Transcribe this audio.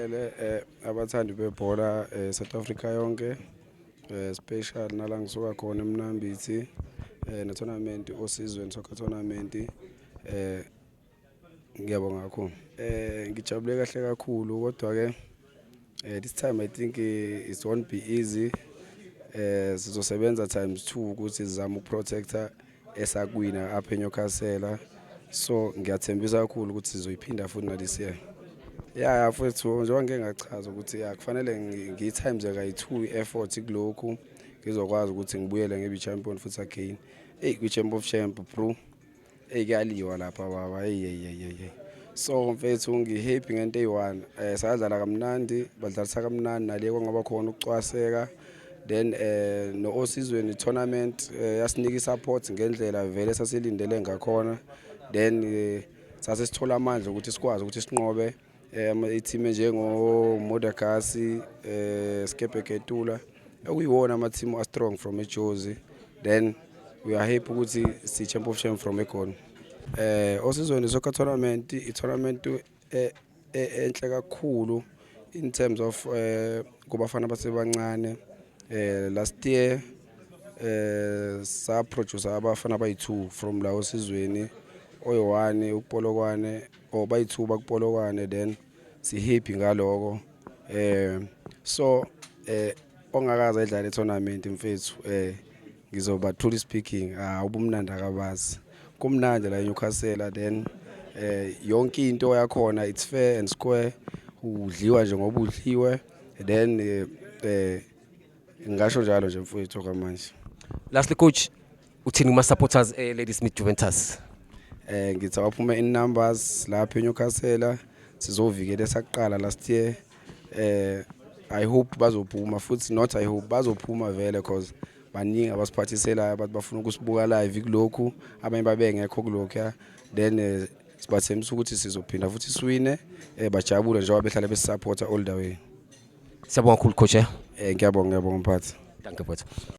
Ngibingelele abathandi bebhola South Africa yonke, special nala ngisuka khona eMnambithi, ne tournament Osizweni Soccer Tournament. Ngiyabonga kakhulu. Ngijabule kahle kakhulu, kodwa ke this time I think it won't be easy. Sizosebenza times 2 ukuthi sizame ukuprotecta esakuwina apha eNewcastle, so ngiyathembisa kakhulu ukuthi sizoyiphinda futhi na this year. Ya, mfethu, njengoba ngike ngachaza ukuthi ya, kufanele ngiyi-times kayi-2 i-effort kulokhu, ngizokwazi ukuthi ngibuyele ngibe i-champion futhi again. Eyi, kwi-champ of champ, bro, eyi, kuyaliwa lapha baba. Eyi, eyi, eyi, eyi. So mfethu, ngi-happy ngento eyi-one. Sadlala kamnandi, badlalisa kamnandi, nale kwangaba khona ukucwaseka. Then no-Osizweni tournament yasinika i-support ngendlela vele sasilindele ngakhona. Then sase sithola amandla ukuthi sikwazi ukuthi sinqobe i-team njengo Modagasi, Skepe Ketula, okuyiwona ama-team a-strong from eJozi. Then we are happy ukuthi si champ of champ from eGoli. Osizweni Soccer Tournament, i-tournament enhle kakhulu in terms of kubafana basebancane. Last year sa produce abafana abayi2 from la Osizweni, oyi1 uPolokwane or bayi2 bakuPolokwane. Then si happy ngaloko. So ongakaze edlala i-tournament, mfethu, ngizoba truly speaking, ubumnandi akabazi. Kumnandi la eNewcastle. Then yonke into yakhona, it's fair and square, udliwa nje ngoba udliwe. Then ngisho njalo nje, mfowethu, kwamanje. Lastly, coach, uthini kuma supporters Ladysmith Juventus? Ngithi abaphume in numbers lapha eNewcastle, sizovikela esaqala last year. I hope bazophuma futhi, not I hope, bazophuma vele, cause baningi abasiphathiselayo abantu bafuna ukusibuka live kulokhu, abanye babengekho kulokhu. Then sibathembisa ukuthi sizophinda futhi siwine, bajabule njengoba behlale besupporta all the way. Siyabonga kakhulu, coach. Ngiyabonga, ngiyabonga, mphathi. Dankie, mfowethu.